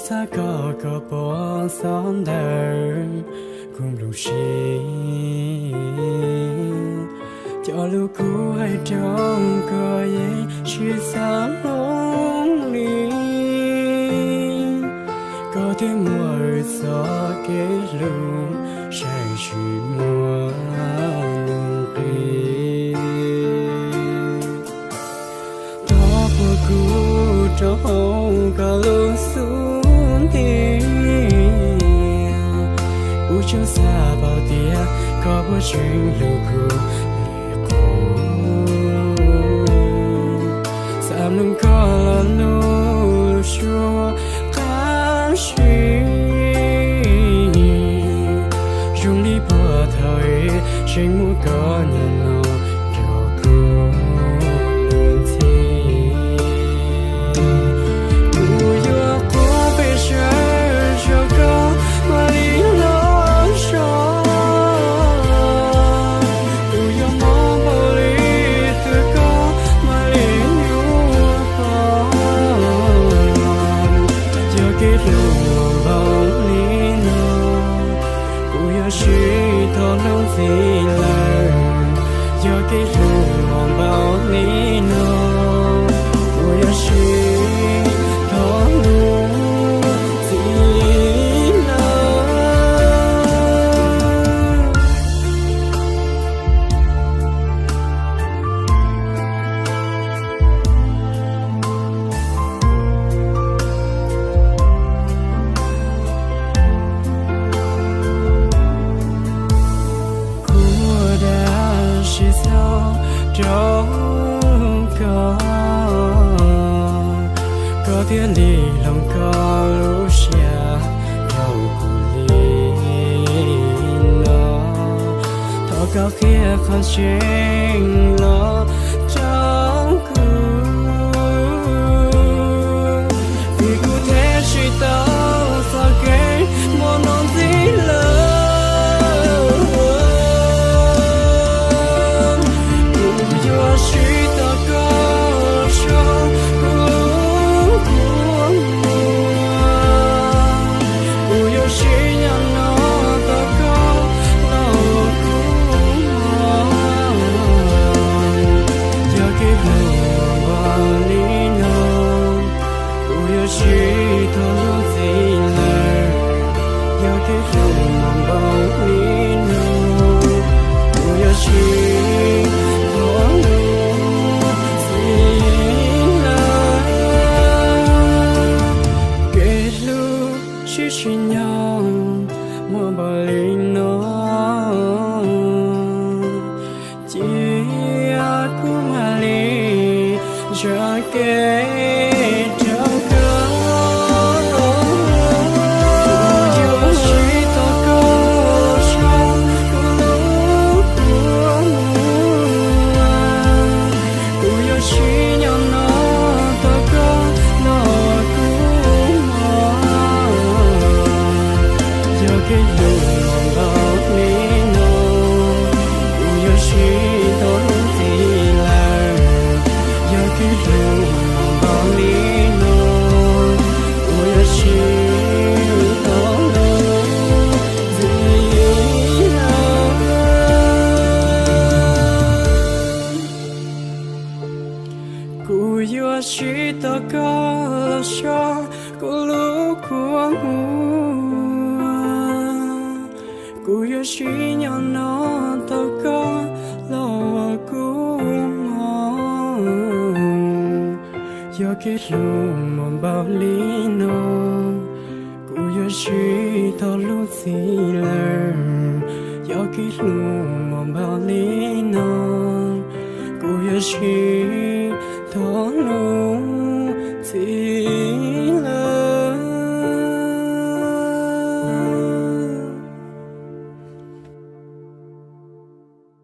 Xav kom koj pom xob ntawm kuv nplooj siab, cov lus kuv hais rau koj yeej tsis xav mloog li. Koj thiaj muaj wb txoj kev hlub saib tsis muaj nqis. Thov pub kuv rau hauv koj lub xub ntiag, kuv tsuas xav paub tias koj puas tseem hlub kuv li qub. Xav mloog koj los lus suab qab zib, zoo li puag thaum ub tseem muaj koj nyob no nrog kuv ntxhi. Kuv yuav quaj pes tsawg rau koj mam li los so. Kuv yuav mob npaum li twg koj mam li yuav pom. Yog kev hlub npaum li no, kuv yuav tsis tau hlub ntxiv lawm. Yog kev hlub npaum li no, kuv yuav tsis tau hlub ntxiv lawm. Kuv ua dab tsi txhaum rau koj, koj thiaj li hloov koj lub siab rau kuv li no. Thov koj qhia qhov tseeb los rau kuv, vim kuv them tsis tau txoj kev muaj no ntxiv lawm. Kuv yuav tsis tos koj tso kuv lub kua muag, kuv yuav tsis nyob no tos koj los ua kua muag. Yog kev hlub npaum li no, kuv yuav tsis tau hlub ntxiv lawm. Yog kev hlub npaum li no, kuv yuav tsis tau hlub ntxiv lawm. Kev hlub sib tsis nyob muaj npaum li no, cia kuv mam li tsa kev rau koj. Kuv yuav tsis tos koj tso kuv lub kua muag, kuv yuav tsis nyob no tos koj los ua kua muag. Yog kev hlub npaum li no, kuv yuav tsis tau hlub ntxiv lawm. Yog kev hlub npaum li no, kuv yuav tsis tau hlub ntxiv lawm. Kuv yuav tsis tos koj los so kuv lub kua muag, kuv yuav tsis nyob no tos koj los ua kua muag. Yog kev hlub muaj npaum li no, kuv yuav tsis tau hlub ntxiv lawm. Yog kev hlub muaj npaum li no, kuv yuav tsis tau hlub